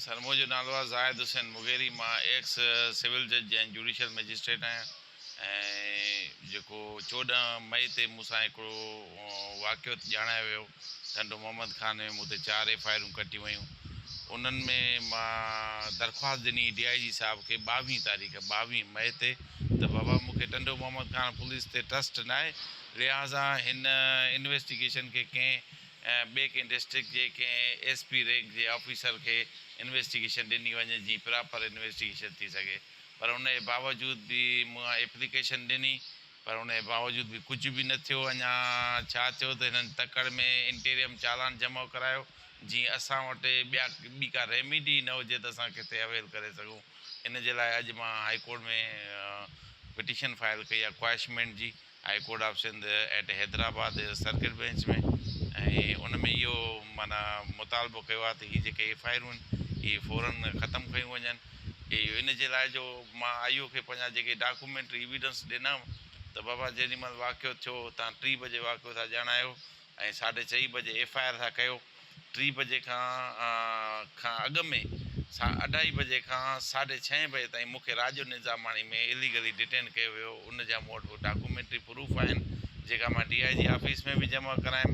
سر منهنجو نالو آهي زاهد حسين مغيري مان ايڪس سول جج ۽ جوڊيشل مئجسٽريٽ آهيان ۽ جيڪو 14 مئي تي مون سان هڪڙو واقعو ڄاڻايو ويو ٽنڊو محمد خان ۾ مون تي 4 ايف I آرون ڪٽيون ويون انهن ۾ مان درخواست ڏني ڊي I جي صاحب کي 22 تاريخ 22 مئي تي ته بابا مون کي ٽنڊو محمد خان پوليس تي ٽرسٽ ناهي لهٰذا هن انويسٽيگيشن کي ڪنهن ۽ ٻئي ڪنهن ڊسٽرڪٽ جي ڪنهن ايس پي رينڪ جي آفيسر کي انويسٽيگيشن ڏني وڃي جيئن پراپر انويسٽيگيشن ٿي سگهي پر ان جي باوجود به مون ايپليڪيشن ڏني پر ان جي باوجود به ڪجهه به نه ٿيو اڃا ڇا ٿيو ته هنن تڪڙ ۾ انٽيريم چالان جمع ڪرايو جيئن اسان وٽ ٻيا ٻي ڪا ريميڊي نه هجي ته اسان ڪٿي اويل ڪري سگهون ان جي لاء اڄ مان هائي ڪورٽ ۾ پٽيشن فائل ڪئي آهي ڪوائشمينٽ جي high court of Sindh at Hyderabad circuit bench ۾ ۽ ان ۾ اهو معنيٰ مطالبو ڪيو آهي ته هي جيڪي ايف I آرون آهن اهي فورن ختم ڪيون وڃن اهو ان جي لاء جو مان آئي او کي پنهنجا جيڪي ڊاڪومينٽري ايويڊنس ڏنم ته بابا جيڏي مهل واقعو ٿيو تان 3 بجي واقعو ٿا ڄاڻايو ۽ ساڍي چئي بجي ايف I R ٿا ڪيو 3 بجي کان کان اڳ ۾ اڍائي بجي کان ساڍي ڇهين بجي تائين مون کي راڄو نظاماڻي ۾ اليگلي ڊٽين ڪيو ويو ان جا مون وٽ ڊاڪومينٽري پروف آهن جيڪا مان ڊي I جي آفيس ۾ به جمع ڪرايم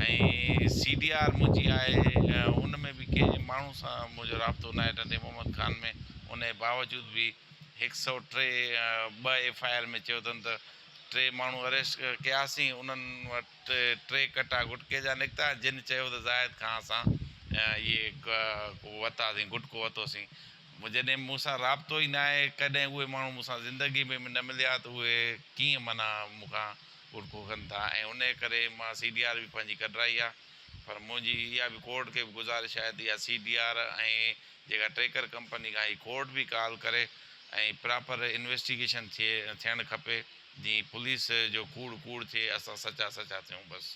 ۽ سي ڊي آر منهنجي آهي ان ۾ به ڪنهن ماڻهو سان منهنجو رابطو ناهي ٽنڊي محمد خان ۾ ان جي باوجود به هڪ سئو ٽي ٻه ايف I R ۾ چيو اٿن ته 3 ماڻهو اريسٽ ڪياسين انهن وٽ 3 ڪٽا گٽڪي جا نڪتا، جن چيو ته زاهد کان اسان اهي ورتاسين، گٽڪو ورتوسين. جڏهن مون سان رابطو ئي ناهي، ڪڏهن اهي ماڻهو مون سان زندگي ۾ به نه مليا ته اهي ڪيئن معنيٰ مون کان گٽڪو ڪن ٿا ۽ انهيء ڪري مان سي ڊي آر به پنهنجي ڪڍرائي آهي. پر منهنجي اها به ڪورٽ کي به گذارش آهي ته اها سي ڊي آر ۽ جيڪا ٽريڪر ڪمپني کان هي ڪورٽ به ڪال ڪري ۽ پراپر انويسٽيگيشن ٿئي ٿيڻ کپي. جيئن پوليس جو ڪوڙ ڪوڙ ٿئي اسان سچا سچا ٿيون بس.